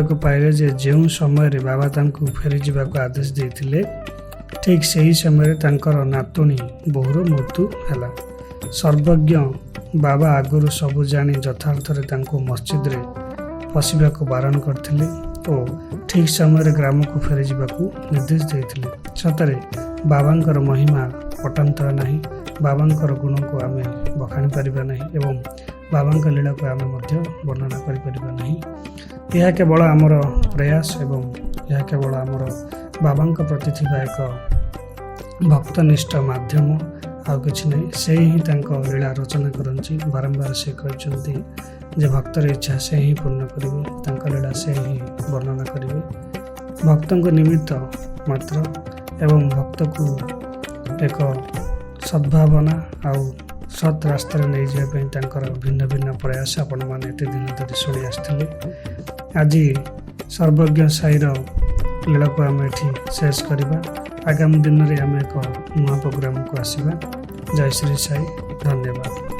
ପାଇଲେ ଯେ ଯେଉଁ ସମୟରେ ବାବା ତାଙ୍କୁ ଫେରିଯିବାକୁ ଆଦେଶ ଦେଇଥିଲେ, ଠିକ୍ ସେହି ସମୟରେ ତାଙ୍କର ନାତୁଣୀ ବୋହୂର ମୃତ୍ୟୁ ହେଲା। ସର୍ବଜ୍ଞ ବାବା ଆଗରୁ ସବୁ ଜାଣି ଯଥାର୍ଥରେ ତାଙ୍କୁ ମସଜିଦରେ ପଶିବାକୁ ବାରଣ କରିଥିଲେ ଓ ଠିକ୍ ସମୟରେ ଗ୍ରାମକୁ ଫେରିଯିବାକୁ ନିର୍ଦ୍ଦେଶ ଦେଇଥିଲେ। ସତରେ ବାବାଙ୍କର ମହିମା ପଟାନ୍ତର ନାହିଁ। ବାବାଙ୍କର ଗୁଣକୁ ଆମେ ବଖାଣି ପାରିବା ନାହିଁ ଏବଂ ବାବାଙ୍କ ଲୀଳାକୁ ଆମେ ମଧ୍ୟ ବର୍ଣ୍ଣନା କରିପାରିବା ନାହିଁ। ଏହା କେବଳ ଆମର ପ୍ରୟାସ ଏବଂ ଏହା କେବଳ ଆମର ବାବାଙ୍କ ପ୍ରତି ଥିବା ଏକ ଭକ୍ତନିଷ୍ଠ ମାଧ୍ୟମ, ଆଉ କିଛି ନାହିଁ। ସେ ହିଁ ତାଙ୍କ ଲୀଳା ରଚନା କରନ୍ତି। ବାରମ୍ବାର ସେ କହିଛନ୍ତି ଯେ ଭକ୍ତର ଇଚ୍ଛା ସେ ହିଁ ପୂର୍ଣ୍ଣ କରିବେ, ତାଙ୍କ ଲୀଳା ସେ ହିଁ ବର୍ଣ୍ଣନା କରିବେ। ଭକ୍ତଙ୍କ ନିମିତ୍ତ ମାତ୍ର ଏବଂ ଭକ୍ତକୁ ଏକ ସଦ୍ଭାବନା ଆଉ ସତ୍ ରାସ୍ତାରେ ନେଇଯିବା ପାଇଁ ତାଙ୍କର ଭିନ୍ନ ଭିନ୍ନ ପ୍ରୟାସ ଆପଣମାନେ ଏତେ ଦିନ ଧରି ଶୁଣି ଆସିଥିଲେ। ଆଜି ସର୍ବଜ୍ଞ ସାଇର ଲୀଳାକୁ ଆମେ ଏଠି ଶେଷ କରିବା। ଆଗାମୀ ଦିନରେ ଆମେ ଏକ ନୂଆ ପ୍ରୋଗ୍ରାମକୁ ଆସିବା। ଜୟ ଶ୍ରୀ ସାଇ। ଧନ୍ୟବାଦ।